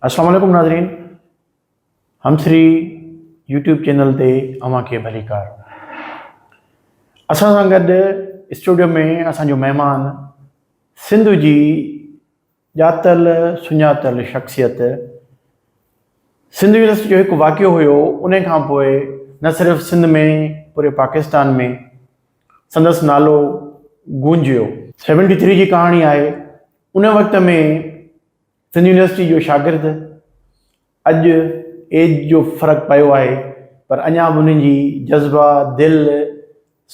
السلام عليڪم ناظرين همسري يوٽيوب چينل تي اوهان کي ڀليڪار. اسان سان گڏ اسٽوڊيو ۾ اسان جو مهمان سنڌ جي ڄاتل سڃاتل شخصيت سنڌ يونيورسٽي جو هڪ واقعو هيو ان کان پوء نه صرف سنڌ ۾ پوري پاڪستان ۾ سندس نالو گونجيو. سيونٽي ٿري جي ڪهاڻي آهي ان وقت ۾ سنڌ يونيورسٽي جو شاگرد اڄ ايج جو فرق پيو آهي پر اڃا به انهن جي جذبا دل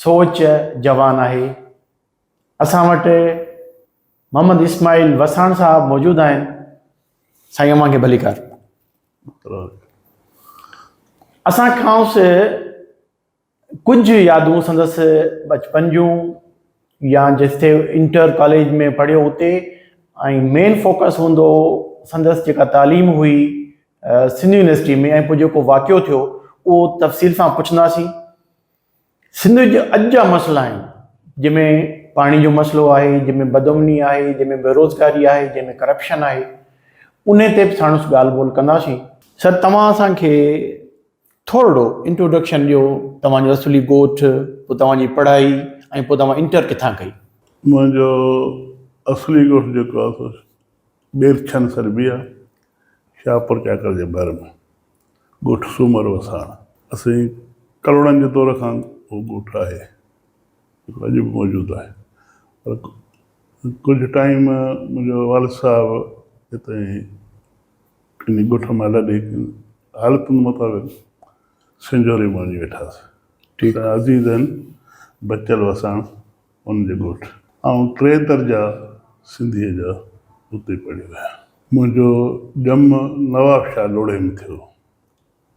سوچ جوان آهي اسان وٽ محمد اسماعيل وساڻ صاحب موجود آهن سائين اوهان کي ڀليڪار اسان کانئس ڪجهه يادون سندس بچپن جون يا جتي انٽر ڪاليج ۾ پڙهيو اتي ۽ مين فوڪس هوندو هو سندس جيڪا تعليم هئي سنڌ يونيورسٽي ۾ ۽ پوء جيڪو واقعو ٿيو اهو تفصيل سان پڇنداسين. سنڌ جا اڄ جا مسئلا آهن جنهن ۾ پاڻي جو مسئلو آهي، جنهن ۾ بدامني آهي، جنهن ۾ بيروزگاري آهي، جنهن ۾ ڪرپشن آهي انهي تي به ساڻس ڳالهه ٻولهه ڪنداسين. سر توهان اسان کي ٿورڙو انٽروڊڪشن ڏيو توهان جو اصلي ڳوٺ، پوء توهان جي پڙهائي ۽ پوء توهان انٽر ڪٿان ڪئي؟ منهنجو اصلي ڳوٺ جيڪو آهي سو ٻيرڇن سربي آهي، شاهپور چاڪر جي ڀر ۾ ڳوٺ سومر وساڻ. اسين ڪلهوڙن جي دور کان اهو ڳوٺ آهي جيڪو اڄ به موجود آهي پر ڪجهه ٽائيم منهنجو والد صاحب هتي انهي ڳوٺ مان لڏي حالتن مطابق سنجهوري ۾ وڃي ويٺاسين. اسان جا عزيز آهن بچل وساڻ ان جي ڳوٺ. آئون ٽي درجا سنڌيء جا اتي پڙهيو آهيان. منهنجو ڄم نوابشاهه لوڙهي ۾ ٿيو،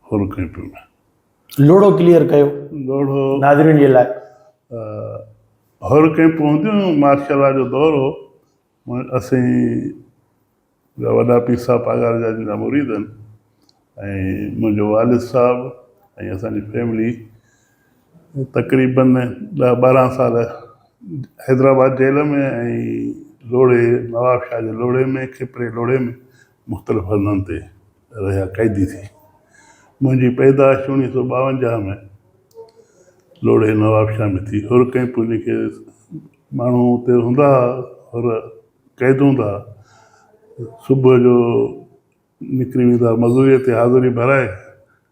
حر ڪئمپ ۾. لوڙهو ڪليئر ڪيو لوڙهو ناظرين جي لاء. حر ڪئمپ هونديون هيون، مارشل لا جو دور هو. اسين جا وڏا پير صاحب پاڳاري جا جن جا مريد آهن ۽ منهنجو والد صاحب ۽ اسان جي فيملي تقريبن ڏهه 12 سال حيدرآباد جيل ۾ ۽ لوڙهي نواب شاهه جي لوڙهي ۾ کپري لوڙهي ۾ مختلف هنڌن تي رهيا قيدي ٿي. منهنجي پيدائش 1952 ۾ لوڙهي نواب شاهه ۾ ٿي. حر ڪئمپ ان کي ماڻهو اتي هوندا هئا حر قيد هوندا ها. صبح جو نڪري ويندا ها مزوريء تي حاضري ڀرائي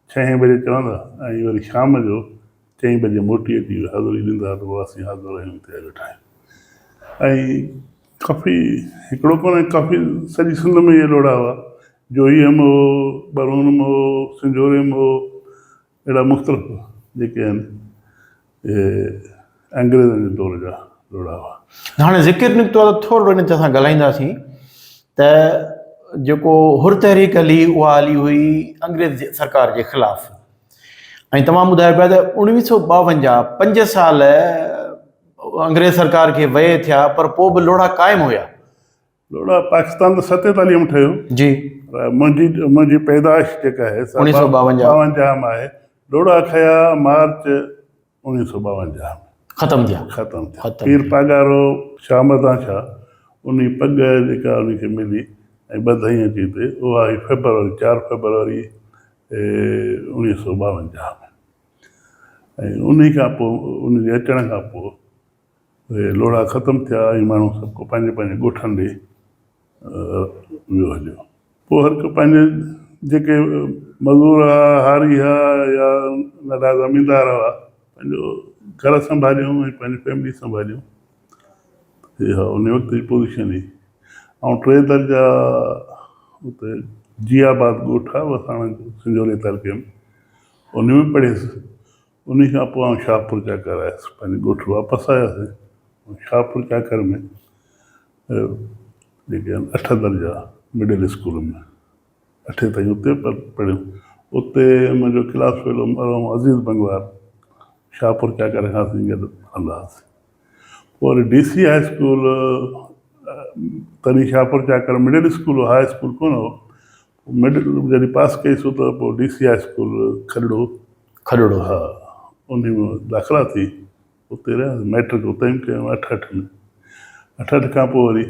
ڇهين بجي چوندا ۽ وري شام جو چئين بجي موٽي اچي حاضري ڏيندا ها ته بابا اسين حاضر آهيون تيار ويٺا آهيون ۽ ڪافي هڪڙو ڪونه ڪافي سڄي سنڌ ۾ اهي لوڙها هئا جوهيء ۾ هو ٻرون ۾ هو سنجهوري ۾ هو اهڙا مختلف جيڪي آهن اهي انگريزن جي دور جا لوڙها هئا. هاڻي ذڪر نڪتو آهي ته ٿورڙو ان تي اسان ڳالهائينداسين ته جيڪو حر تحريڪ هلي اها هلي هئي انگريز سرڪار جي خلاف ۽ توهان ٻڌايو پيا ته 1952 پنج سال انگريز سرڪار کي وئي ٿيا پر پوء به لوڙها قائم هيا. لوڙها پاڪستان ته 47 ۾ ٺهيو. جي. پر منهنجي منهنجي پيدائش جيڪا آهي سا 1952 52 ۾ آهي. لوڙها کيا مارچ 1952 ۾. ختم ٿيا. ختم ٿيا. پير پاڳارو شاهه مردان شاهه انهي پڳ جيڪا انهي کي ملي ۽ ٻڌائين اچي هتي اها هئي فيبروري 4 فيبروري 1952 ۾ ۽ انهي کان پوء ان جي اچڻ کان پوء اهي لوڙها ختم ٿيا ۽ ماڻهو سڀ ڪو پنهنجي پنهنجي ڳوٺن ڏي ويو هليو. پوء هر ڪو پنهنجي جيڪي مزور هئا، هاري هئا يا ننڍا زميندار هئا، پنهنجو گهر سنڀاليون ۽ پنهنجي فيملي سنڀاليون. اها ان وقت جي پوزيشن هئي. آئون ٽي درجا اتي جي آباد ڳوٺ آهي وساڻ سنجهوري تعلقي ۾ ان ۾ پڙهيس. انهي کان پوء آئون شاهپور چاڪر آيس، پنهنجي ڳوٺ واپس آياسين. شاهپور چاڪر ۾ جيڪي آهن اٺ درجا مڊل اسڪول ۾ اٺين تائين اتي پڙهيم. اتي منهنجو ڪلاس فيلو مرحوم عزيز بنگوار شاهپور چاڪر کان اسين گڏ پڙهندا هئاسين. پوء وري ڊي سي هاء اسڪول تڏهن شاهپور چاڪر مڊل اسڪول هو، هاء اسڪول ڪونه هو. مڊل جڏهن پاس ڪئيسون ته پوء D C high school Khadro Khadro. ها انهي ۾ داخلا ٿي اتي رهياسين مئٽرڪ اتي ئي ڪيم 68 ۾ 68 کان پوء وري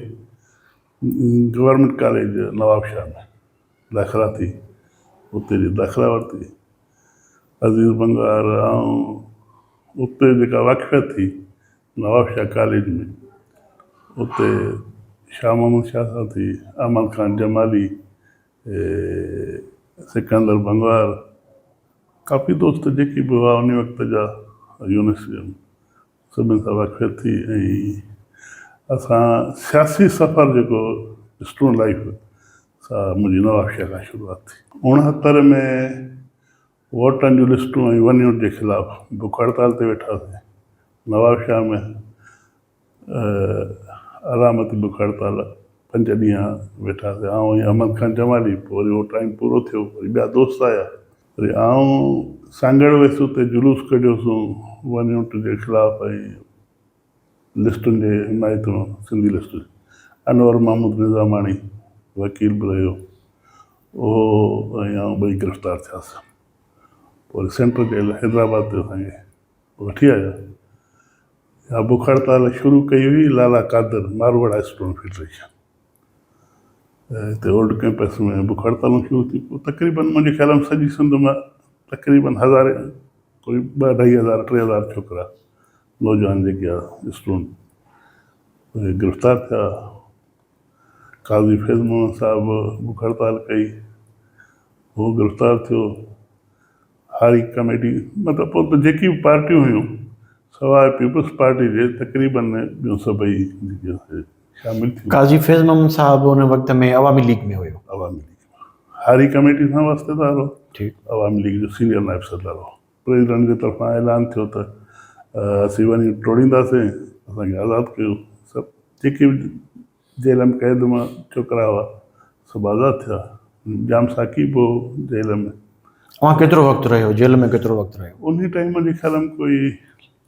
گورنمينٽ ڪاليج نوابشاهه ۾ داخلا ٿي، اتي جي داخلا ورتي. عزيز بنگار آئون اتي جيڪا واقفيت ٿي نوابشاهه ڪاليج ۾ اتي شاهه محمد شاهه سان ٿي، احمد خان جمالي، سڪندر بنگوار، ڪافي دوست جيڪي به هئا انهي وقت جا يونيورسٽي ۾ سڀني سان واقفيت ٿي ۽ اسان سياسي سفر جيڪو اسٽوڊنٽ لائيف سا منهنجي نوابشاهه کان شروعات ٿي. 69 ۾ ووٽن جون لسٽون ۽ ون يونٽ جي خلاف بک هڙتال تي ويٺاسين. نوابشاهه ۾ علامتي بک هڙتال پنج ڏينهن ويٺاسين. آئون ۽ احمد خان جمالي. پوء وري اهو ٽائيم پورو ٿيو، وري ٻيا دوست آيا. وري آئون سانگهڙ ويس، اتي جلوس ڪڍيوسون ون يونٽ جي خلاف ۽ لسٽن جي حمايت ۾ سنڌي لسٽ انور محمود نظاماڻي وڪيل به رهيو اهو ۽ آئون ٻئي گرفتار ٿياسين پوء وري سينٽرل جيل حيدرآباد تي اسان کي وٺي آيا. اها بک هڙتال شروع ڪئي هئي لالا قادر ماروئڙا اسٽوڊنٽ فيڊريشن هتي اولڊ ڪيمپس ۾ بک هڙتالون شروع ٿيون پوء تقريبن منهنجي خيال ۾ سڄي سنڌ ۾ تقريبن هزارين ڪوئي ٻه اڍائي هزار 3000 ڇوڪرا نوجوان جيڪي آ اسٽوڊنٽ اهي گرفتار ٿيا. قاضي فيض محمد صاحب بک هڙتال ڪئي هو گرفتار ٿيو. هاري ڪميٽي مطلب پوء ته جيڪي به پارٽيون هيون سواء پيپلز پارٽي جي تقريبن ٻيون سڀئي جيڪي شامل ٿيون. قاضي فيض محمد صاحب ان وقت ۾ عوامي ليگ ۾ هيو. عوامي ليگ ۾ هاري ڪميٽي سان واسطيدار هو. ٺيڪ. عوامي ليگ جو سينيئر نائب صدر هو. پريزيڊنٽ جي طرفان اعلان ٿيو ته اسين وڃي ٽوڙينداسين، اسان کي آزاد ڪيو. سڀ جيڪي به جيل ۾ قيد مان ڇوڪرا هئا سڀ آزاد ٿيا. ڄام ساقي به هو جيل ۾. اوهان ڪيترو وقت رهيو جيل ۾ ڪيترو وقت رهيو؟ انهي ٽائيم منهنجي خيال ۾ ڪوئي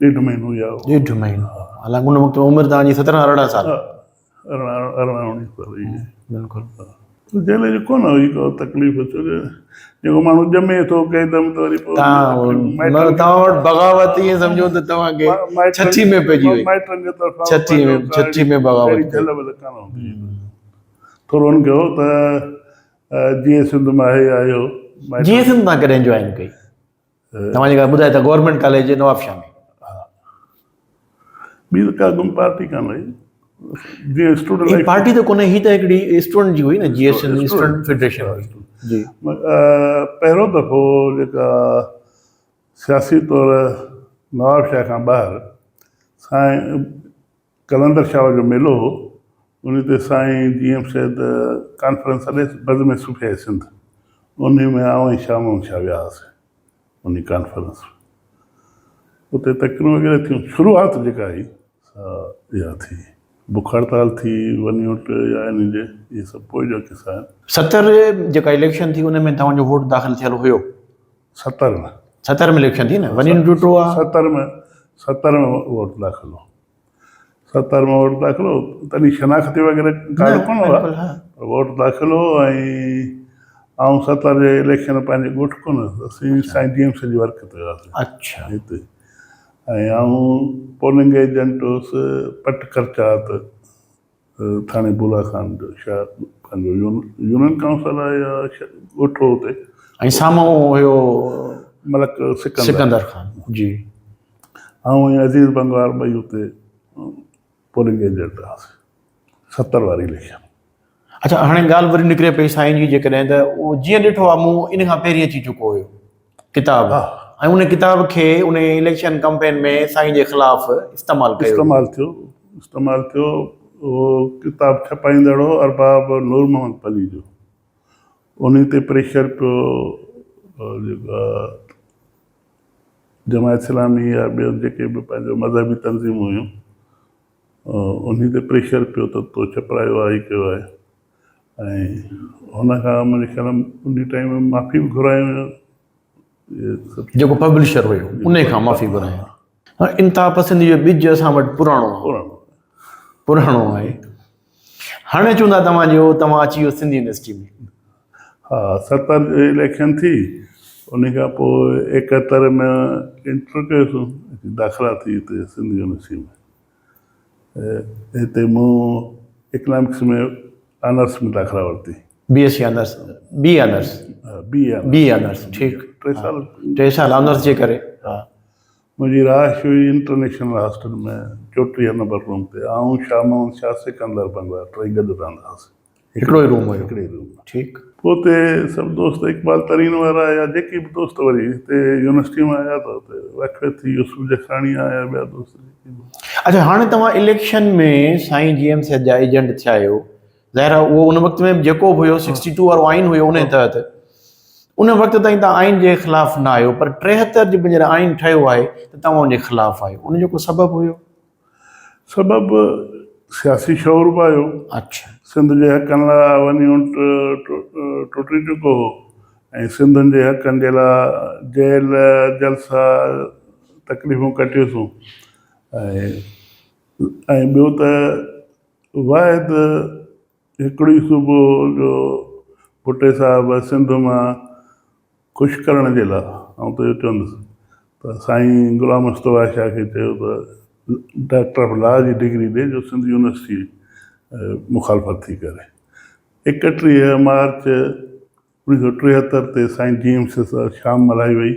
ڏيڍ مهينو يا. ڏيڍ مهينو، حالانڪ ان وقت عمر توهان جي سترهن ارڙهن سال. ها، 18 19 سال هئي. بلڪل. جيل جي ڪونه هئي ڪا تڪليف ڇو جو جيڪو ماڻهو ڄمي ٿو قيد ۾ ته وري پوء توهان وٽ بغاوت ائين سمجهو ته توهان کي ڇٺي ۾ پئجي وئي. مائٽن جي طرفان ڇٺي ۾ بغاوت جهل ول ڪانه هوندي. ٿورو هن کي هو ته جيئي سنڌ مان هي آيو. جيئي سنڌ تان ڪڏهن جوائن ڪئي؟ توهان جيڪا ٻڌائي ته گورنمينٽ ڪاليج نوابشاهه ۾. ها ٻي ته ڪا گم پارٽي ڪانه هئي جيئن اسٽوڊنٽ هي پارٽي ته ڪونه هي ته هڪڙي اسٽوڊنٽ جي هئي نه جي ايس اين اسٽوڊنٽ فيڊريشن هئي جي. پهريون دفعو جيڪا سياسي طور نوابشاهه کان ٻاهر سائين قلندر شاهه جو ميلو هو، انهي تي سائين جي ايم سيد ڪانفرنس سڏي بزم صوفياء سنڌ، انهي ۾ آئون ۽ شاهه محمد شاهه ويا هئاسين انهي ڪانفرنس ۾، اتي تقريرون وغيره ٿيون، شروعات جيڪا هئي سا اها ٿي، بک هڙتال ٿي، ون يونٽ يا انهي جي اهي سڀ پوء جا قصا آهن. 70 جيڪا اليڪشن ٿي ان ۾ توهان جو ووٽ داخل ٿيل هيو؟ 70 ۾. 70 ۾ اليڪشن ٿي نه، ون يونٽ ٽوٽو آ. 70 ۾ 70 ۾ ووٽ داخل هو. 70 ۾ ووٽ داخل هو تڏهن شناختي وغيره ڪارڊ ڪونه هئا پر ووٽ داخل هو ۽ آئون 70 جي اليڪشن پنهنجي ڳوٺ ڪونه هيس اسين سائين جي ايم سي جي ورڪ تي هياسين. هتي ۽ آئون پولنگ ايجنٽ هوس پٽ خرچات ٿاڻي بولا خان جو شهر پنهنجو يونين ڪائونسل آهي يا ڳوٺ هو اتي. ۽ سامهون هيو ملڪ سڪندر. سڪندر خان جي. آئون ۽ عزيز بنگوار ٻئي اتي پولنگ ايجنٽ هئاسين 70 واري اليڪشن. اڇا هاڻي ڳالهه وري نڪري پئي سائين جي جيڪڏهن ته اهو جيئن ڏٺو آ مون ان کان پهرين اچي چڪو هيو ڪتاب ۽ ان ڪتاب کي ان اليڪشن ڪمپين ۾ سائين جي خلاف استعمال ڪيو استعمال ٿيو استعمال ٿيو اهو ڪتاب ڇپائيندڙ هو ارباب نور محمد پليجو انهي تي پريشر پيو جيڪا جماعت اسلامي يا ٻيو جيڪي به پنهنجو مذهبي تنظيمون هيون انهي تي پريشر پيو ته تو ڇپرايو آهي هي ڪيو آهي ۽ هن کان منهنجي خيال ۾ انهي ٽائيم ۾ معافي به گهرايو هيو. جيڪو پبلشر هيو انهي کان معافي گهرايو. انتها پسندي جو ٻج اسان وٽ پراڻو آهي. پراڻو آهي. هاڻي چون ٿا توهان جو توهان اچي ويو سنڌ يونيورسٽي ۾. ها 70 جي اليڪشن ٿي انهي کان پوء 71 ۾ انٽر ڪيوسون داخلا ٿي هتي سنڌ يونيورسٽي ۾ هتي مون اڪنامڪس ۾ آنرس ۾ داخلا ورتي. B S C honours, B honours, B B honours, ٺيڪ، 3 سال، 3 سال آنرس جي ڪري. ها، منهنجي رهائش هئي انٽرنيشنل هاسٽل ۾ 34 نمبر روم تي. آئون، شاهه محمد شاهه، سڪندر بنگوار ٽئي گڏ رهندا هئاسين. هڪڙو ئي روم هيو؟ هڪڙي ئي روم. ٺيڪ. پوء اتي سڀ دوست اقبال ترين وارا يا جيڪي به دوست وري هتي يونيورسٽي مان آيا ته اتي واقفيت ٿي، يوسف جکراڻي آيا، ٻيا دوست جيڪي به. اڇا، هاڻي توهان اليڪشن ۾ سائين جي ايم سيد جا ايجنٽ ٿيا آهيو. ظاهر آهي اهو ان وقت ۾ به جيڪو به هيو 62 وارو آئين هيو ان تحت ان وقت تائين توهان آئين جي خلاف نه آهيو، پر 73 جي جڏهن آئين ٺهيو آهي ته توهان ان جي خلاف آهيو، ان جو ڪو سبب هيو؟ سبب سياسي شعور به آيو. اڇا. سنڌ جي حقن لاء ون يونٽ ٽٽي چڪو هو ۽ سنڌين جي حقن جي لاء جيل، جلسا، تڪليفون ڪٽيوسون ۽ ٻيو ته واحد هڪڙو ئي صوبو هو جو ڀٽي صاحب سنڌ مان خوش ڪرڻ جي لاء آئون ته اهو چوندس ته سائين غلام مصطفيٰ شاهه کي چيو ته ڊاڪٽر آف لا جي ڊگري ڏي جو سنڌ يونيورسٽي مخالفت ٿي ڪري. 31 مارچ 1973 تي سائين جي ايم سي سان شام ملهائي وئي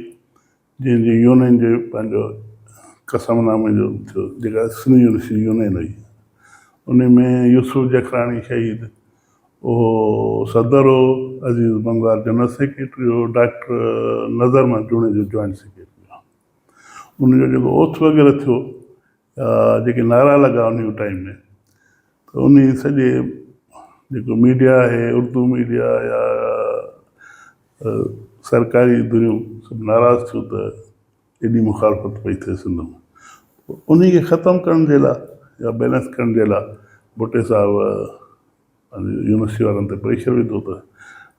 جنهن جي يونين جي پنهنجو قسم نامي جو ٿيو، جيڪا سنڌ يونيورسٽي يونين هئي، ان ۾ يوسف جکراڻي شهيد اهو صدر هو، عزيز بنگوار جنرل سيڪريٽري هو، ڊاڪٽر نظر محمد جوڻيجو جوائنٽ سيڪريٽري هو. ان جو جيڪو اوٿ وغيره ٿيو يا جيڪي نعرا لڳا انهي ٽائيم ۾ ته انهي سڄي جيڪو ميڊيا آهي، اردو ميڊيا يا سرڪاري ڌريون سڀ ناراض ٿيون ته ايڏي مخالفت پئي ٿئي سنڌ ۾. انهي کي ختم ڪرڻ جي لاء يا بيلنس ڪرڻ جي لاء ڀٽي صاحب پنهنجي يونيورسٽي وارن تي پريشر وڌو ته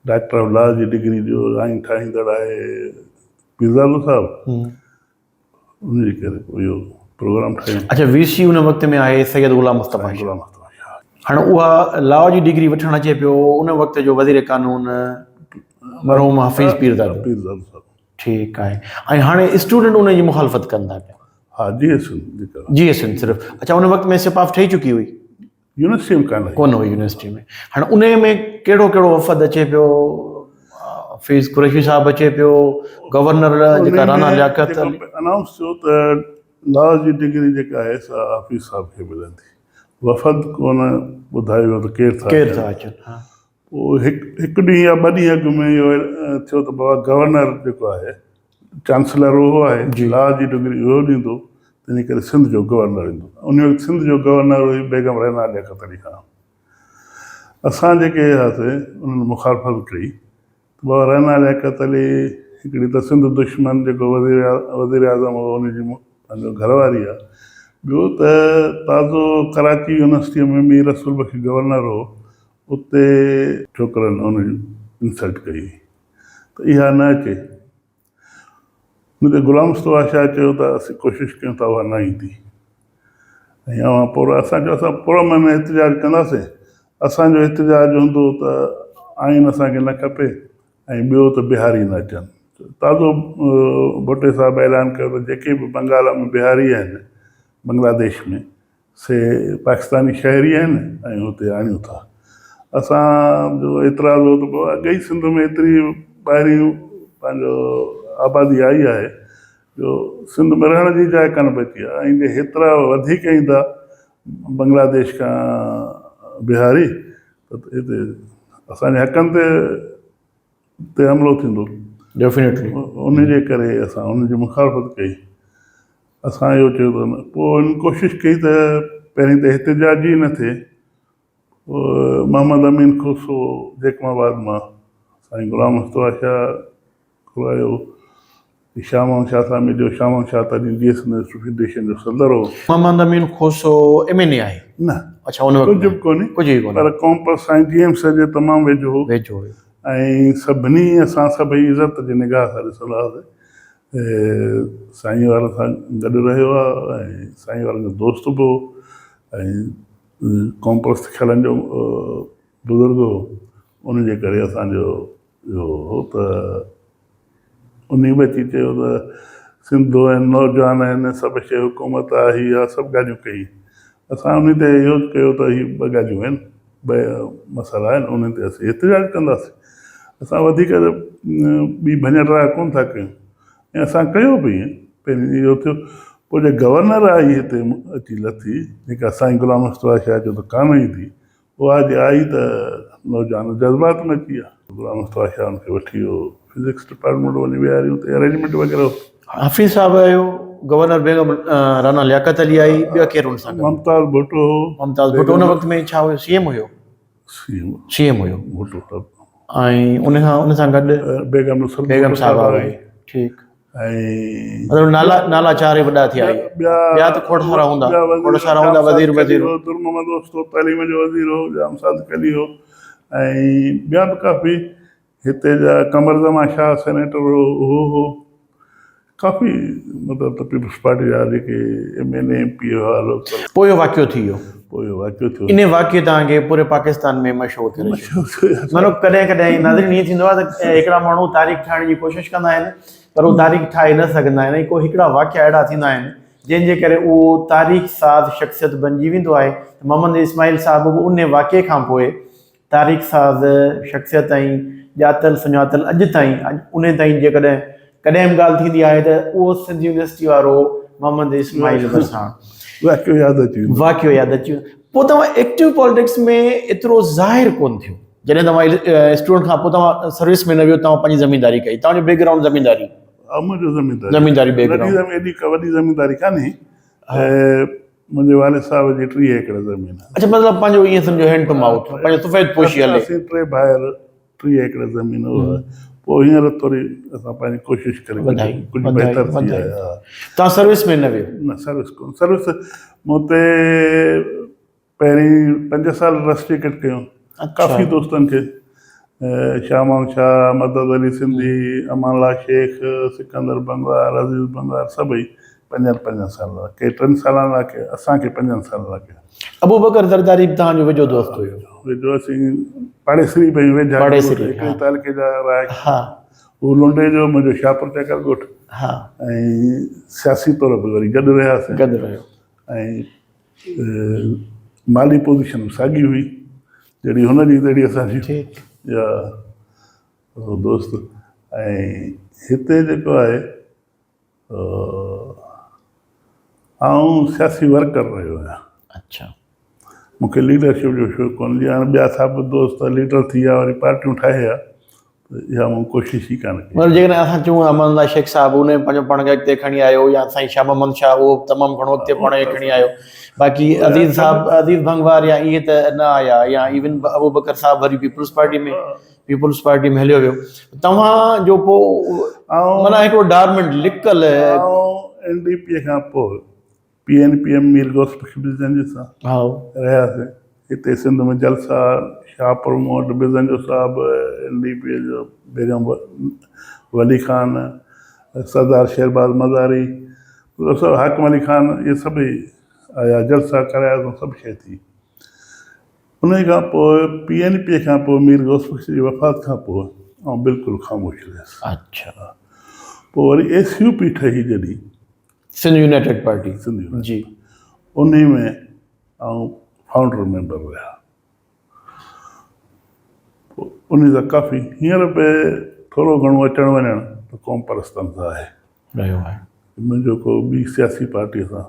ڊاڪٽر آف لا جي ڊگري ڏيو، آئين ٺاهيندڙ آهي پيرزادو صاحب، ان جي ڪري پوء اهو پروگرام ٺاهيون. اڇا، وي سي ان وقت ۾ آهي سيد غلام مصطفيٰ شاهه. غلام مصطفيٰ شاهه. هاڻ اها لا جي ڊگري وٺڻ اچي پيو ان وقت جو وزير قانون مرحوم حفيظ پيرزادو. پيرزادو صاحب. ٺيڪ آهي، ۽ هاڻي اسٽوڊنٽ ان جي مخالفت ڪن ٿا پيا. ها، جي ايس اين جيڪا. جي ايس اين صرف. اڇا، ان وقت ۾ سپاف ٺهي چڪي هئي. يونيورسٽي ۾ ڪانه هئي. ڪونه هئي يونيورسٽي ۾. هاڻي انهي ۾ ڪهڙو ڪهڙو وفد اچي پيو؟ حفيظ قريشي صاحب اچي پيو، گورنر جيڪا رانا لياقت علي. انائونس ٿيو ته لا جي ڊگري جيڪا آهي سا حفيظ صاحب کي ملندي. وفد ڪونه ٻڌايو ويو ته ڪير ٿا ڪير ٿا اچن. ها. پوء هڪ هڪ ڏينهن يا ٻه ڏينهن اڳ ۾ اهو ٿيو ته بابا گورنر جيڪو آهي، چانسلر اهو آهي، لا جي ڊگري اهو ڏيندو، تنهنجي ڪري سنڌ جو گورنر ايندو. ان وقت سنڌ جو گورنر هئي بيگم رعنا لياقت علي خان. اسان جيڪي هئاسين انهن مخالفت ڪئي ته بابا رعنا لياقت علي هڪڙي ته سنڌ دشمن جيڪو وزيراعظم هو ان جي پنهنجو گهر واري آهي، ٻيو ته تازو ڪراچي يونيورسٽيء ۾ مير رسول بخش گورنر هو، اتي ڇوڪرن ان جي انسلٽ ڪئي ته اها نه اچي. ان تي غلام مصطفيٰ شاهه چيو ته اسين ڪوشش ڪيون ٿا اها نه ايندي ۽ اوهان پر اسان چيو اسان پرامن احتجاج ڪنداسين، اسان جو احتجاج هوندو ته آئين اسان کي نه کپي ۽ ٻيو ته بهاري نه اچن. تازو ڀٽي صاحب اعلان ڪيو ته جيڪي به بنگال ۾ بهاري آهن، بنگلاديش ۾، سي پاڪستاني شهري آهن ۽ هتي آڻيون ٿا. اسان جو اعتراض هو ته اڳ ئي سنڌ ۾ ايتري ٻاهرين پنهنجو آبادي آئي آهي جو سنڌ ۾ رهڻ جي جاء ڪانه بچي آهي ۽ جي هيترا وڌيڪ ايندا بنگلاديش کان بهاري ته هتي اسان جي حقن تي تي حملو ٿيندو. ڊيفينيٽلي. ان جي ڪري اسان ان جي مخالفت ڪئي. اسان اهو چيو ته نه. پوء هن ڪوشش ڪئي ته پهرين ته احتجاج ئي نه ٿئي. پوء محمد امين کوسو جيڪب آباد مان سائين غلام مصطفيٰ شاهه گهرايو. شاهه محمد شاهه سان مليو. شاهه محمد شاهه تڏهن جي ايس اين فيڊريشن جو صدر هو. Muhammad Amin Khoso M N A آهي؟ نه. اڇا ان وقت ڪجهه به ڪونهي. ڪجهه ئي ڪونهي. پر قوم پرست سائين جي ايم سيد جي تمام ويجهو هو. ويجهو هو. ۽ سڀني اسان سڀئي عزت جي نگاهه سان ڏسندا هئاسين. سائين وارن سان گڏ رهيو آهي ۽ سائين وارن جو دوست به هو ۽ قوم پرست خيالن جو بزرگ هو. ان جي ڪري اسان جو اهو هو ته انهي به اچي چيو ته سنڌ آهن، نوجوان آهن، سڀ شيء حڪومت آهي، هي اها سڀ ڳالهيون ڪئي. اسان انهي تي اهو چيو ته هي ٻه ڳالهيون آهن. ٻه مسئلا آهن انهن تي اسين احتجاج ڪنداسين. اسان وڌيڪ ٻي ڀڃ ڊاهه ڪونه ٿا ڪيون ۽ اسان ڪيو به ائين. پهرين اهو ٿيو پوء جي گورنر آئي هتي اچي لٿي جيڪا سائين غلام مصطفيٰ شاهه چيو ته ڪانه ايندي اها جي آئي ته نوجوان جذبات ۾ اچي ويا. غلام مصطفيٰ شاهه ان کي وٺي ويو فزڪس ڊپارٽمينٽ وڃي ويهاريون اتي ارينجمينٽ وغيره هو. حفيظ صاحب آيو، گورنر بيگم رانا لياقت علي آئي، ٻيو ڪير ان سان گڏ؟ ممتاز ڀٽو هو. ممتاز ڀٽو ان وقت ۾ ڇا هيو سي ايم هيو؟ سي ايم سي ايم هيو ڀٽو صاحب. ۽ ان کان ان سان گڏ بيگم نصرت بيگم صاحبه آئي. ٺيڪ. ۽ مطلب نالا نالا چار ئي وڏا ٿيا اهي. ٻيا ته کوڙ سارا هوندا. کوڙ سارا هوندا وزير وزير. در محمد اوستو تعليم جو وزير هو، ڄام صادق علي هو ۽ ٻيا به ڪافي هتي جا قمر زمان شاهه سينيٽر هو اهو هو. ڪافي مطلب ته پيپلز پارٽي جا جيڪي M N A M P A هئا لوڪل. پوء اهو واقعو ٿي ويو. پوء اهو واقعو ٿيو. انهي واقعي توهان کي پوري پاڪستان ۾ مشهور ڪري ڇڏيو. مطلب ڪڏهن ڪڏهن ناظرين ائين ٿيندو آهي ته هڪڙا ماڻهو تاريخ ٺاهڻ جي ڪوشش ڪندا آهن پر هو تاريخ ٺاهي نه سگهندا آهن ۽ ڪو هڪڙا واقعا اهڙا ٿيندا آهن جنهن جي ڪري اهو تاريخ ساز شخصيت بنجي ويندو آهي ته محمد اسماعيل صاحب به انهي واقعي کان پوء تاريخ ساز شخصيت ۽ ڄاتل سڃاتل اڄ تائين انهي تائين جيڪڏهن ڪڏهن به ڳالهه ٿيندي آهي ته اهو سنڌ يونيورسٽي وارو محمد اسماعيل وساڻ واقعو ياد اچي ويندو. واقعو ياد اچي ويندو. پوء توهان ايڪٽو پاليٽڪس ۾ ايترو ظاهر ڪونه ٿيو. جڏهن توهان اسٽوڊنٽ کان پوء توهان سروس ۾ نه ويو توهان پنهنجي زمينداري ڪئي. توهان جو بيڪ گرائونڊ زمينداري. ها منهنجو زمينداري. زمينداري بيڪ گرائونڊ. ننڍي ايڏي ڪا وڏي زمينداري ڪانهي. منهنجي والد صاحب جي 30 ايڪڙ زمين آهي. اڇا مطلب پنهنجو ائين سمجهو هينڊ ٽو مائوٿ پنهنجو سفيد پوشي هلي. اسين ٽي ڀائر 30 ايڪڙ زمين اها پوء هينئر ٿوري اسان پنهنجي ڪوشش ڪري ڪجهه بهتر ٿي آهي. توهان سروس ۾ نه ويو؟ نه سروس ڪونه سروس مون تي پهرين 5 سال رسٽيڪٽ ڪيو ڪافي دوستن کي شاهه محمد شاهه، مدد علي سنڌي، امان الله شيخ، سڪندر بنگوار، عزيز بنگوار سڀئي پنجن پنجن سالن لاء ڪي 3 سالن لاء ڪي اسان کي 5 سالن لاء ڪيو. ابوبڪر زرداري به توهان جو ويجهو دوست هيو. ويجهو اسين پاڙيسري به آهيون ويجها پاڙيسري هڪڙي تعلقي جا رهائش. ها. هو لنڊي جو منهنجو شاهپور چڪر ڳوٺ. ها. ۽ سياسي طور به وري گڏ رهياسين. گڏ رهيو. ۽ مالي پوزيشن به ساڳي هئي جهڙي هن جي تهڙي اسان جي. ٺيڪ. يا دوست ۽ هتي جيڪو آهي آئون سياسي ورڪر رهيو آهيان. اڇا. مون کي ليڊرشپ جو شوق ڪونهي. جيئن هاڻي ٻيا صاحب دوست ليڊر ٿي ويا وري پارٽيون ٺاهي ويا ته اها مون ڪوشش ئي ڪانه ڪئي. مطلب جيڪڏهن اسان چئون امان الله شيخ صاحب ان پنهنجو پاڻ کي اڳتي کڻي آيو يا سائين شاهه محمد شاهه اهو تمام گهڻو اڳتي پاڻ کي کڻي آيو باقي عزيز صاحب عزيز ڀنگوار يا اهي ته نه آيا يا ايون ابوبڪر صاحب وري پيپلز پارٽي ۾ پيپلز پارٽي ۾ هليو ويو توهان جو پوء معنيٰ هڪڙو ڊارمنٽ لڪل. آئون اين ڊي پي کان پوء P N P M Mir Ghaus Bakhsh Bizenjo سان رهياسين. هتي سنڌ ۾ جلسا شاهپور مون وٽ بزنجو صاحب اين ڊي پي جو بيگم ولي خان سردار شيرباز مزاري سڀ حاڪم علي خان اهي سڀئي آيا جلسا ڪراياسون سڀ شيء ٿي. انهيء کان پوء پي اين پي کان پوء مير غوث بخش جي وفات کان پوء آئون بلڪل خاموش رهيس. اڇا. پوء وري ايس يو پي ٺهي جڏهن. Sindh united party. Sindh united. جي. انهيء ۾ آئون فائونڊر ميمبر رهيا. پوء انهيء سان ڪافي هينئر به ٿورو گهڻو اچڻ وڃڻ ته قوم پرستن سان آهي. رهيو آهي. منهنجو ڪو ٻي سياسي پارٽيء سان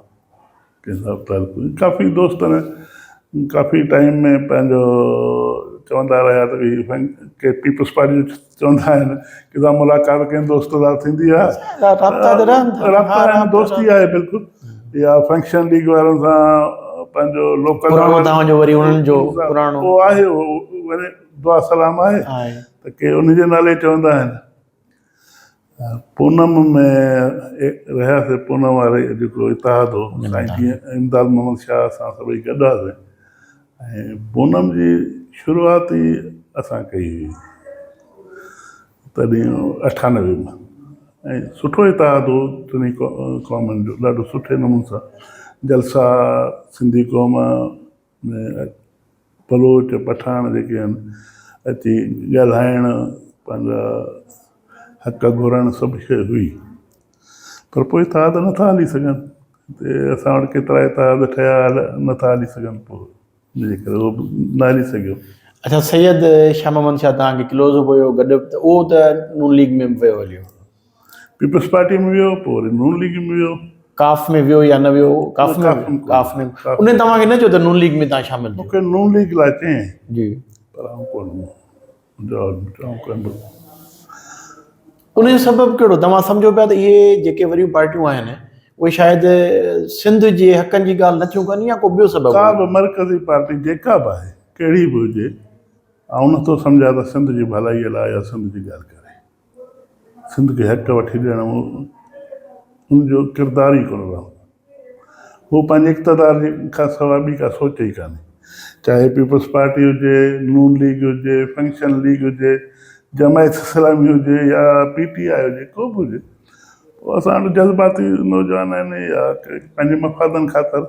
ڪنهن سان به تعلق ڪونهي. ڪافي دوستن ڪافي ٽائيم ۾ پنهنجو چوندا رهيا ته هي ڪي پيپلز پارٽي جو چوندا آهن ڪي سان ملاقات ڪنهن دوست سان ٿيندي آهي. رابطا ته رهن ٿا. رابطا آهن دوستي آهي بلڪل يا فنڪشن ليگ وارن سان پنهنجو لوڪل پراڻو توهان جو وري انهن جو پراڻو اهو آهي وري دعا سلام آهي ته ڪي ان جي نالي چوندا آهن. پونم ۾ رهياسين، پونم واري جيڪو اتحاد هو، سائين جيئن امداد محمد شاهه اسان سڀئي گڏ هئاسين ۽ پونم جي شروعات ئي اسان ڪئي هئي تڏهن 98 ۾ ۽ سٺو اتحاد هو ٽنهي قومن جو ڏاڍو سٺي نموني سان جلسا سنڌي قوم ۾ بلوچ پٺاڻ جيڪي آهن اچي ڳالهائڻ پنهنجا حق گهرڻ سڀ شيء هئي پر پوء اتحاد نٿا هلي سگهن هتي اسان وٽ ڪيترا اتحاد ٺهيا نٿا هلي سگهن پوء. ان جي ڪري اهو به نه هلي سگهيو. اڇا سيد شاهه محمد شاهه توهان کي ڪلوز به هيو گڏ ته اهو ته نون ليگ ۾ به ويو هليو. پيپلز پارٽي ۾ ويو پوء وري نون ليگ ۾ ويو. ڪاف ۾ ويو يا نه ويو؟ ڪاف ۾ ڪاف ۾ ان توهان کي نه چيو ته نون ليگ ۾ توهان شامل ٿيو؟ مون کي نون ليگ لاء چيائين. جي. پر آئون ڪونه جواب آئون ڪونه. ان جو سبب ڪهڙو؟ توهان سمجهو پيا ته اهي جيڪي وڏيون پارٽيون آهن اهي شايد سنڌ جي حقن جي ڳالهه نه ٿيون ڪن يا ڪو ٻيو سبب؟ ڪا به مرڪزي پارٽي جيڪا به آهي ڪهڙي به هجي آئون نٿو سمجهان ته سنڌ جي ڀلائي لاء يا سنڌ جي ڳالهه ڪري. سنڌ کي حق وٺي ڏيڻ ان جو ڪردار ئي ڪونه رهندو. هو پنهنجي اقتدار جي کان سواء ٻي ڪا سوچ ئي ڪانهي. چاهي پيپلز پارٽي هجي، نون ليگ هجي، فنڪشن ليگ هجي، جماعت اسلامي هجي يا پي ٽي آء هجي، ڪو به هجي. پوء اسان وٽ جذباتي نوجوان آهن يا پنهنجي مفادن خاطر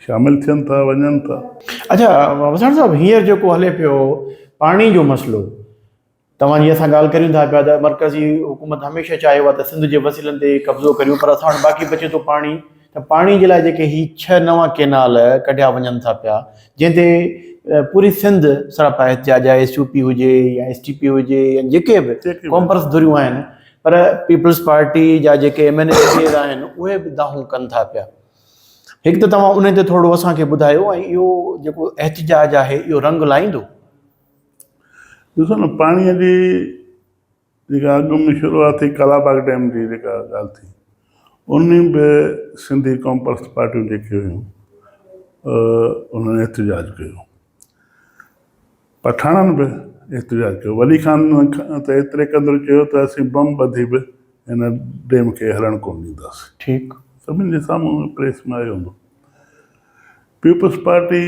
شامل ٿين ٿا وڃن ٿا. اڇا وساڻ صاحب هينئر جيڪو هلي پيو پاڻي جو مسئلو توهان جي اسان ڳالهه ڪريون ٿا پيا ته مرڪزي حڪومت هميشه چاهيو آهي ته سنڌ جي وسيلن تي قبضو ڪريون پر اسان وٽ باقي بچي ٿو پاڻي ته پاڻي جي لاء جيڪي هي ڇهه نوان ڪينال ڪڍيا وڃن ٿا پيا جنهن تي پوري سنڌ سراپا احتجاج آهي ايس يو پي هجي يا ايس ٽي پي هجي يا جيڪي به قومپرست ڌريون آهن پر پيپلز پارٽي جا جيڪي ايم اين اي آهن اهي به دانهون ڪن ٿا پيا هڪ ته توهان ان تي ٿورو اسان کي ٻڌايو ۽ اهو جيڪو احتجاج آهي اهو رنگ لائيندو؟ ڏسو نه پاڻيء جي جيڪا اڳ ۾ شروعات ٿي ڪالاباغ ڊيم جي جيڪا ڳالهه ٿي ان به سنڌي قوم پرست پارٽيون جيڪي هيون انهن احتجاج ڪيو پٺاڻن به احتجاج ڪيو ولي خان ته ايتري قدر چيو ته اسين بم ٻڌي به هن ڊيم کي هلڻ ڪونه ڏينداسين ٺيڪ سڀني جي سامهون پريس ۾ آيو هوندو پيپلز پارٽي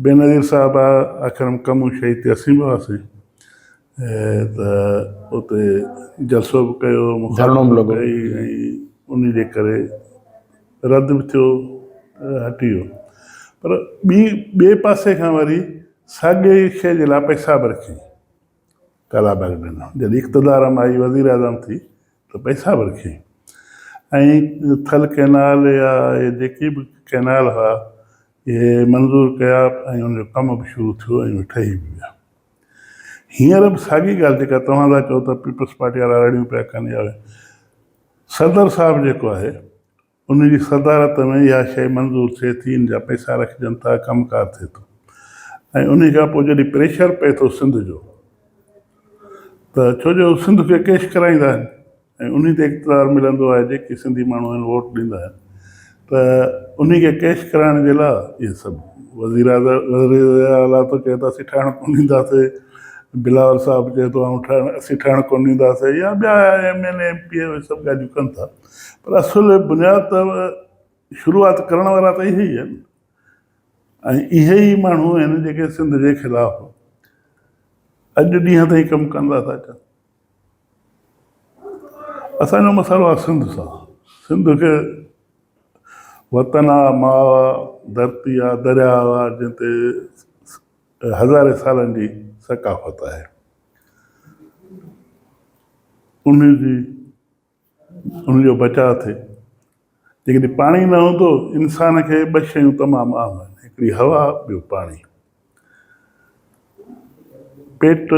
بينظير صاحب آخر ۾ ڪم شهيد تي اسين به هئاسين ته اتي جلسو به ڪيو ڌرڻو به لڳو ۽ ان جي ڪري رد به ٿيو هٽي ويو پر ٻي ٻئي پاسي کان وري ساڳي شيء جي لاء پئسا به رکيائين ڪالاباغ ڏنو جڏهن اقتدار ۾ آئي وزير اعظم ٿي ته پئسا به رکيائين ۽ ٿل ڪئنال يا اهي جيڪي به ڪئنال هئا اهي منظور ڪيا ۽ ان جو ڪم به شروع ٿيو ۽ اهي ٺهي به ويا. هينئر به ساڳي ڳالهه جيڪا توهان ٿا چئو ته پيپلز پارٽي وارا رڙيون پيا ڪن يا صدر صاحب جيڪو آهي ان جي صدارت ۾ اها شيء منظور ٿئي ٿي، ان جا پئسا رکجن ٿا، ڪم ڪار ٿئي ٿو ۽ انهي کان پوء جڏهن پريشر پئي ٿو سنڌ جو ته ڇو جو سنڌ کي ڪيش ڪرائيندا آهن ۽ انهي تي اقتدار ملندو آهي جيڪي سنڌي ماڻهو آهن ووٽ ڏيندا آهن ته انهي کي ڪيش ڪرائڻ جي لاء اهي سڀ وزير اعليٰ ٿو چئي ته اسين ٺاهڻ ڪونه ڏينداسين بلاول صاحب چئي ٿو آئون ٺاهڻ اسين ٺاهڻ ڪونه ڏينداسين يا ٻيا M N A M P A اهي سڀ ڳالهيون ڪن ٿا پر اصل بنياد ته شروعات ڪرڻ وارا ته اهي ئي آهن ۽ اهي ئي ماڻهو آهن جيڪي سنڌ جي خلاف اڄ ڏينهن تائين ڪم ڪندا ٿا اچن. اسان جو مسئلو آهي سنڌ سان، سنڌ کي وطن آ، ماء آ، ڌرتي آ، درياء آ، جنهن تي هزارين سالن جي ثقافت آهي. ان جي ان جو بچاء ٿئي. جيڪڏهن پاڻي نه هوندو، انسان کي ٻه شيون تمام اهم آهن، هڪڙي هوا، ٻيو پاڻي. پيٽ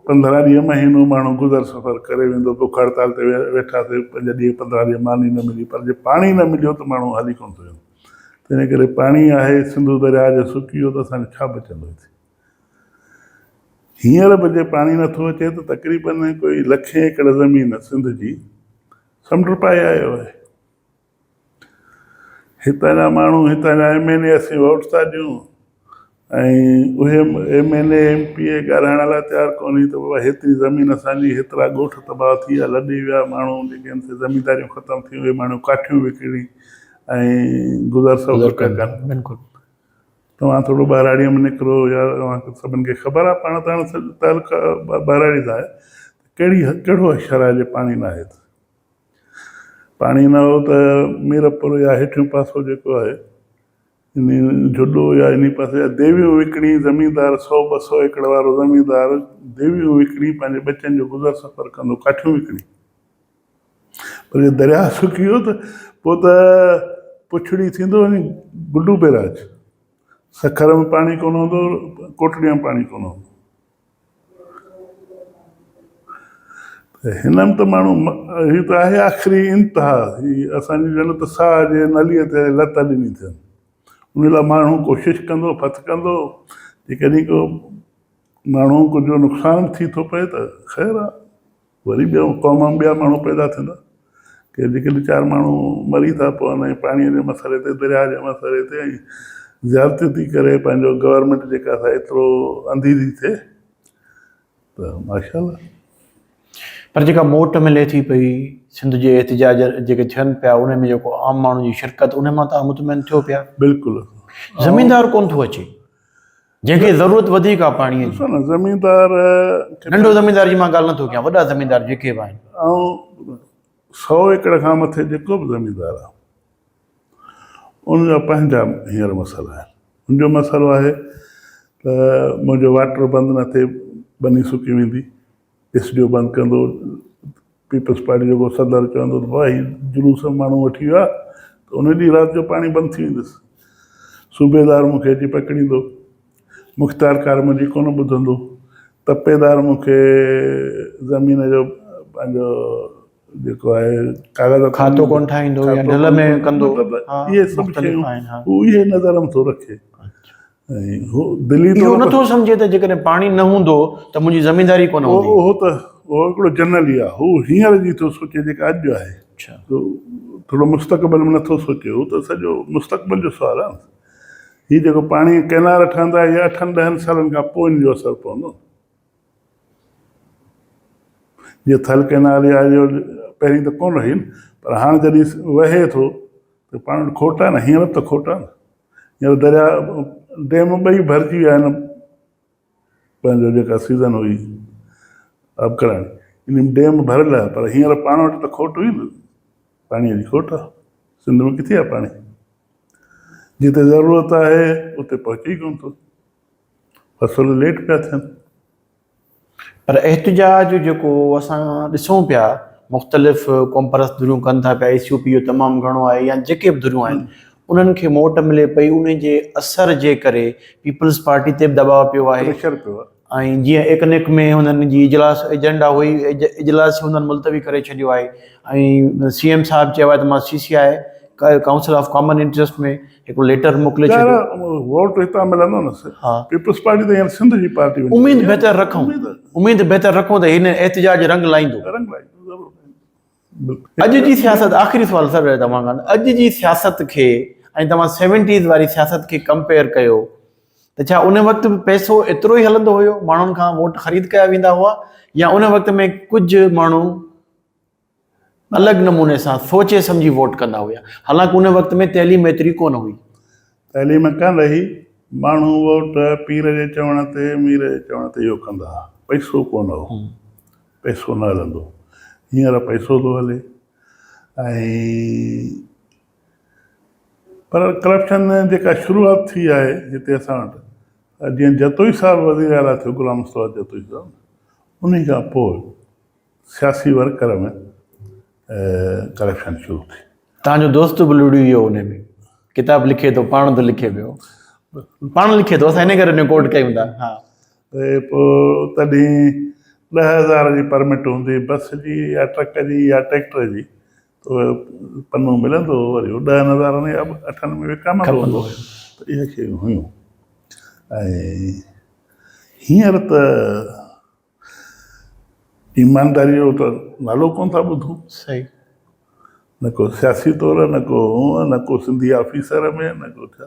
15 ڏينهن مهينو ماڻهو گذر سفر ڪري ويندو، بک هڙتال تي ويٺاسي 5 ڏينهن 15 ڏينهن ماني نه ملي، پر جي پاڻي نه مليو ته ماڻهو هلي ڪونه ٿو ويندو. تنهن ڪري پاڻي آهي، سنڌو درياهه جي سڪي ويو ته اسان جو ڇا بچندو هتي؟ هينئر به جي پاڻي نٿو اچي ته تقريبن ڪوئي لکين ايڪڙ زمين سنڌ جي سمنڊ پائي آيو آهي. هتان جا ماڻهو هتان جا ايم اين اي اسين ووٽ ٿا ڏيون ۽ اهي M N A M P A ڳالهائڻ لاء تيار ڪونهي ته بابا هيتري زمين اسان جي هيترا ڳوٺ تباهه ٿي ويا لڏي ويا ماڻهو جيڪي آهن سي زمينداريون ختم ٿيون اهي ماڻهو ڪاٺيون وڪڻي ۽ گذر سفر پيا ڪن. بلڪل. توهان ٿورو ٻهراڙيء ۾ نڪرو يا اوهان کي سڀن کي خبر آهي پاڻ ته هاڻي سڄو تعلقه ٻهراڙي سان آهي ته ڪهڙي ڪهڙو حشر آهي جي پاڻي نه آهي ته پاڻي نه هو ته ميرپور يا هيٺيون پاسو جيڪو آهي انهي جهڏو يا انهي پاسي جا ديويون وڪڻي زميندار سو 200 ايڪڙ وارو زميندار ديويون وڪڻي پنهنجي ٻچن جو گذر سفر ڪندو ڪاٺيون وڪڻي پر جي درياهه سڪي ويو ته پوء ته پڇڙي ٿيندو وڃي گڊو بيراج. سکر ۾ پاڻي ڪونه هوندو، ڪوٽڙيء ۾ پاڻي ڪونه هوندو. ته هن ۾ ته ماڻهو هي ته آهي آخري انتها، هي اسان جي ڄڻ ته ساهه جي نليء تي لت ڏني اٿن. ان لاء ماڻهو ڪوشش ڪندو، ڦٿڪندو، جيڪڏهن ڪو ماڻهو ڪجهه نقصان به ٿي ٿو پئي ته خير آهي. وري ٻيو قوم ۾ ٻيا ماڻهو پيدا ٿيندا. ڪي جيڪڏهن چار ماڻهو مري ٿا پون ۽ پاڻيء جي مسئلي تي، درياهه جي مسئلي تي ۽ زيادتي ٿي ڪري پنهنجو گورنمينٽ جيڪا سا ايترو انڌي ٿي ٿئي ته ماشاء الله. پر جيڪا موٽ ملي ٿي پئي سنڌ جي احتجاج جيڪي ٿين پيا ان ۾ جيڪو عام ماڻهن جي شرڪت ان مان توهان مطمئن ٿيو پيا؟ بلڪل. زميندار ڪونه ٿو اچي. جنهن کي ضرورت وڌيڪ آ پاڻيء جي. ڏسو نه زميندار کي ننڍو زميندار جي مان ڳالهه نٿو ڪيان وڏا زميندار جيڪي به آهن. آئون سئو ايڪڙ کان مٿي جيڪو به زميندار آ ان جا پنهنجا هينئر مسئلا آهن. ان جو مسئلو آهي ته منهنجو واٽر بند نه ٿئي ٻني سڪي ويندي. ايس ڊي او بند ڪندو، پيپلز پارٽي جو ڪو صدر چوندو ته بابا هي جلوس ۾ ماڻهو وٺي ويا ته ان ڏينهن رات جو پاڻي بند ٿي ويندس. صوبيدار مون کي اچي پڪڙيندو، مختيارڪار منهنجي ڪونه ٻڌندو، تپيدار مون کي زمين جو پنهنجو جيڪو آهي ڪاغذ کاتو ڪونه ٺاهيندو يا ڍل ۾ ڪندو. مطلب اهي سڀ شيون هو اهي نظر ۾ ٿو رکي. ۽ هو دلي اهو نٿو سمجهي ته جيڪڏهن پاڻي نه هوندو ته منهنجي زمينداري ڪونه هوندي. اهو ته اهو هڪڙو جنرل ئي آهي. هو هينئر جي ٿو سوچي جيڪا اڄ جو آهي. ٿورو مستقبل ۾ نٿو سوچي. هو ته سڄو مستقبل جو سوال آهي نه. هي جيڪو پاڻي ڪئنال ٺهندا اهي اٺن ڏهن سالن کان پوء ان جو اثر پوندو. جيئن ٿل ڪئنال يا اهو پهرين ته ڪونه هئي پر هاڻ جڏهن وهي ٿو ته پاڻ وٽ کوٽ آهي نه هينئر به ته کوٽ آهي نه. هينئر درياء ڊيم ٻئي ڀرجي ويا آهن پنهنجو جيڪا سيزن هئي آبڪلاڻي ان ڊيم ڀريل آهي پر هينئر پاڻ وٽ ته کوٽ هئي نه پاڻي جي کوٽ آهي سنڌ ۾ ڪٿي آهي پاڻي جتي ضرورت آهي اتي پهچي ئي ڪونه ٿو فصل ليٽ پيا ٿين. پر احتجاج جيڪو اسان ڏسون پيا مختلف قومپرست ڌريون ڪن ٿا پيا اي سي او پي جو تمام گهڻو آهي يا جيڪي به ڌريون آهن انهن کي موٽ ملي پئي انهي جي اثر جي ڪري پيپلز پارٽي تي به دٻاء پيو آهي پريشر پيو آهي ۽ جيئن ايڪنڪ ۾ هنن جي اجلاس ايجنڊا هئي اجلاس هنن ملتوي ڪري ڇڏيو آهي ۽ سي ايم صاحب چيو آهي ته مان C C I council of common interest ۾ هڪڙو ليٽر موڪلي ڇڏيو. ووٽ هتان ملندو نه سر. پيپلز پارٽي ته هينئر سنڌ جي پارٽي بنجي اميد بهتر رکون اميد بهتر رکون ته هن احتجاج رنگ لائيندو. رنگ لائيندو ضرور لائيندو. اڄ جي سياست آخري سوال سر توهان کان اڄ جي سياست کي ۽ توهان سيونٽيز واري سياست کي ڪمپيئر ڪيو ته ڇا ان وقت به پئسو ايترو ئي هلندو هيو ماڻهن کان ووٽ خريد ڪيا ويندا هئا يا ان وقت ۾ ڪجهه ماڻهو الڳ نموني سان سوچي سمجهي ووٽ ڪندا هيا حالانڪ ان وقت ۾ تعليم ايتري ڪونه هئي. تعليم ڪانه رهي، ماڻهو ووٽ پير جي چوڻ تي مير جي چوڻ تي اهو ڪندا ها، پئسو ڪونه هو، پئسو نه هلندو هو، هينئر پئسو ٿو هلي ۽ پر ڪرپشن جيڪا شروعات ٿي آهي هتي اسان وٽ جيئن جتوئي صاحب وزير اعليٰ ٿيو غلام مصطفيٰ جتوئي صاحب انهي کان پوء سياسي ورڪر ۾ ڪرپشن شروع ٿي. توهان جو دوست به لڙي ويو ان ۾ ڪتاب لکي ٿو پاڻ ٿو لکي پيو پاڻ لکي ٿو اسان ان ڪري ان ڪوٽ ڪيون ٿا ها ته پوء تڏهن 10,000 جي پرمٽ هوندي بس جي يا ٽرڪ جي يا ٽريڪٽر جي ته پنو ملندو هو وري هو ڏهن هزارن يا اٺن ۾ وڪامندو هوندو ته اهي شيون هيون ۽ هينئر ته ايمانداريء جو ته نالو ڪونه ٿا ٻڌون. صحيح. نه ڪو سياسي طور، نه ڪو هونء، نه ڪو سنڌي آفيسر ۾، نه ڪو ڇا.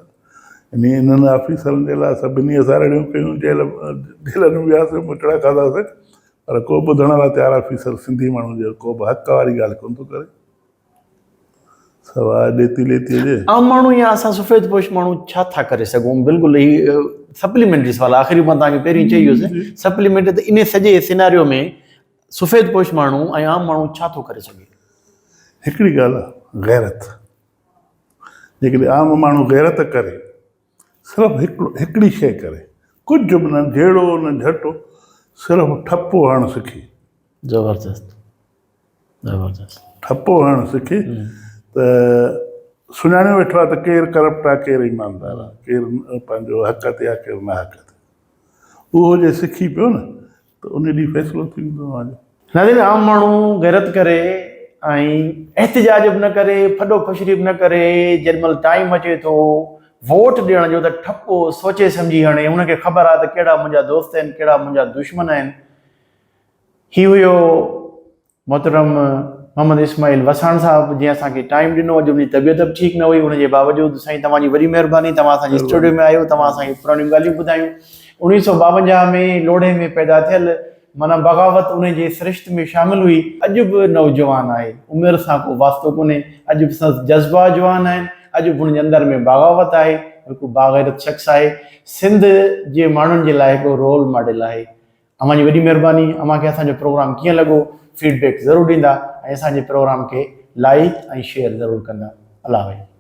يعني انهن آفيسرن جي لاء سڀني اسان رڙيون ڪيون، جيل جيلن ۾ وياسين، مچڙا کاڌاسين، پر ڪو ٻڌڻ لاء تيار آفيسر سنڌي ماڻهو جو ڪو به حق واري ڳالهه ڪونه ٿو ڪري. سواء ڏيتي ليتي جي. عام ماڻهو يا اسان سفيد پوش ماڻهو ڇا ٿا ڪري سگهون؟ بلڪل هي سپليمينٽري سوال آخري مان توهان کي پهرين چئي ويس سپليمينٽري ته انهي سڄي سيناريو ۾ سفيد پوش ماڻهو ۽ عام ماڻهو ڇا ٿو ڪري سگهي؟ هڪڙي ڳالهه آهي غيرت جيڪڏهن عام ماڻهو غيرت ڪري صرف هڪڙي شيء ڪري ڪجهه به نه جهيڙو نه جهٽو صرف ٺپو هڻڻ سکي. زبردست زبردست. ٺپو هڻڻ سکي ته سڃاڻيو ويٺو آهي ته ڪير ڪرپٽ آهي ڪير ايماندار آهي، ڪير پنهنجو حق تي آهي ڪير ناحق تي. اهو جي سکي پيو نه ته ان ڏينهن فيصلو ٿي ويندو اوهان جو. ناظرين عام ماڻهو غيرت ڪري ۽ احتجاج به نه ڪري ڦڏو ڦشري به نه ڪري جيڏي مهل ٽائيم اچي ٿو ووٽ ڏيڻ جو ته ٺپو سوچي سمجهي هڻي ان کي خبر آهي ته ڪهڙا منهنجا دوست آهن ڪهڙا منهنجا دشمن آهن هي هيو محترم محمد اسماعيل وساڻ صاحب جنهن اسان کي ٽائيم ڏنو اڄ ان جي طبيعت به ٺيڪ نه هئي ان جي باوجود سائين توهان جي وڏي مهرباني توهان اسان جي اسٽوڊيو ۾ آيو توهان اسان کي پراڻيون ڳالهيون ٻڌايون اوڻيهه سو ٻاونجاهه ۾ لوڙهي ۾ پيدا ٿيل معنيٰ بغاوت ان جي سرشت ۾ شامل هئي اڄ به نوجوان آهي عمر سان ڪو واسطو ڪونهي اڄ به سندس جذبا جوان آهن اڄ به هن جي اندر ۾ بغاوت آهي هڪ باغيرت شخص آهي سنڌ جي ماڻهن جي لاء هڪ رول ماڊل آهي اوهان جي وڏي مهرباني اوهان کي اسان جو پروگرام ڪيئن لڳو فيڊ بيڪ ضرور ڏيندا ۽ اسان جي پروگرام کي لائيڪ ۽ شيئر ضرور ڪندا الله حافظ.